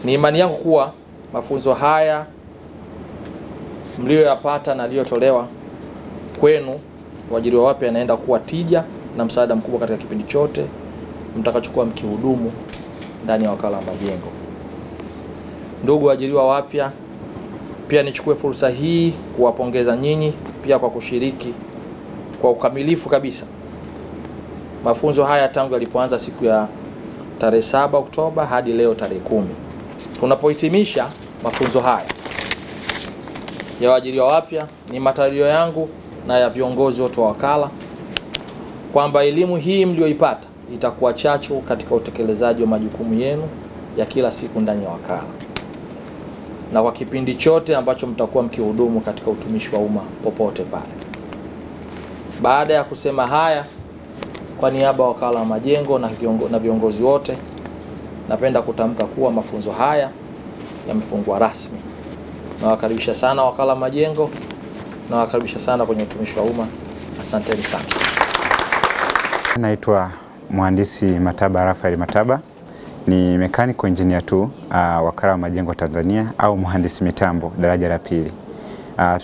Ni imani yangu kuwa mafunzo haya mlioyapata na yaliyotolewa kwenu waajiriwa wapya yanaenda kuwa tija na msaada mkubwa katika kipindi chote mtakachokuwa mkihudumu ndani ya wakala wa majengo. Ndugu waajiriwa wapya, pia nichukue fursa hii kuwapongeza nyinyi pia kwa kushiriki kwa ukamilifu kabisa mafunzo haya tangu yalipoanza siku ya tarehe 7 Oktoba hadi leo tarehe 10. Tunapohitimisha mafunzo haya ya waajiriwa wapya, ni matarajio yangu na ya viongozi wote wa wakala kwamba elimu hii mlioipata itakuwa chachu katika utekelezaji wa majukumu yenu ya kila siku ndani ya wakala na kwa kipindi chote ambacho mtakuwa mkihudumu katika utumishi wa umma popote pale. Baada ya kusema haya, kwa niaba ya wakala wa majengo na viongozi wote, napenda kutamka kuwa mafunzo haya yamefungwa rasmi. Nawakaribisha sana wakala wa majengo, nawakaribisha sana kwenye utumishi wa umma. Asanteni sana. Naitwa Mhandisi Mataba Rafael Mataba, ni mechanical engineer tu wakala wa majengo Tanzania au mhandisi mitambo daraja la pili.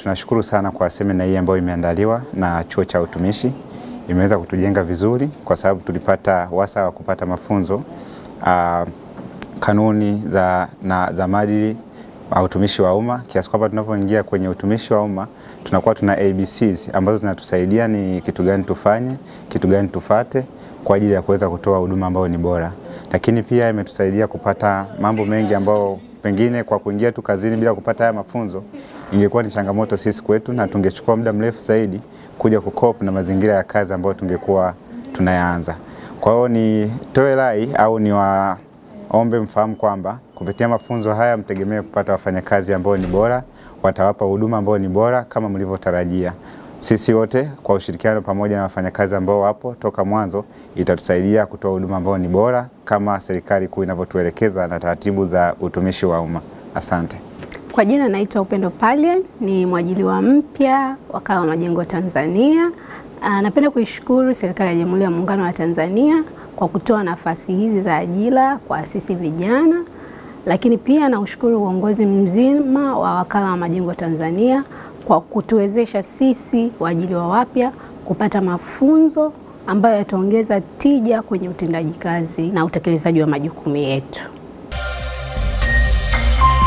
Tunashukuru sana kwa semina hii ambayo imeandaliwa na Chuo cha Utumishi. Imeweza kutujenga vizuri kwa sababu tulipata wasaa wa kupata mafunzo kanuni za maadili wa utumishi wa umma, kiasi kwamba tunapoingia kwenye utumishi wa umma tunakuwa tuna ABCs ambazo zinatusaidia ni kitu gani tufanye, kitu gani tufate kwa ajili ya kuweza kutoa huduma ambayo ni bora. Lakini pia imetusaidia kupata mambo mengi ambayo pengine kwa kuingia tu kazini bila kupata haya mafunzo ingekuwa ni changamoto sisi kwetu, na tungechukua muda mrefu zaidi kuja kukope na mazingira ya kazi ambayo tungekuwa tunayaanza. Kwa hiyo nitoe rai au niwaombe mfahamu kwamba kupitia mafunzo haya mtegemee kupata wafanyakazi ambao ni bora, watawapa huduma ambao ni bora kama mlivyotarajia. Sisi wote kwa ushirikiano pamoja na wafanyakazi ambao wapo toka mwanzo itatusaidia kutoa huduma ambao ni bora kama serikali kuu inavyotuelekeza na taratibu za utumishi wa umma. Asante. Kwa jina naitwa Upendo Palian, ni mwajiriwa mpya wakala wa majengo Tanzania. Napenda kuishukuru serikali ya Jamhuri ya Muungano wa Tanzania kwa kutoa nafasi hizi za ajira kwa sisi vijana, lakini pia naushukuru uongozi mzima wa wakala wa majengo Tanzania kwa kutuwezesha sisi waajiriwa wapya kupata mafunzo ambayo yataongeza tija kwenye utendaji kazi na utekelezaji wa majukumu yetu.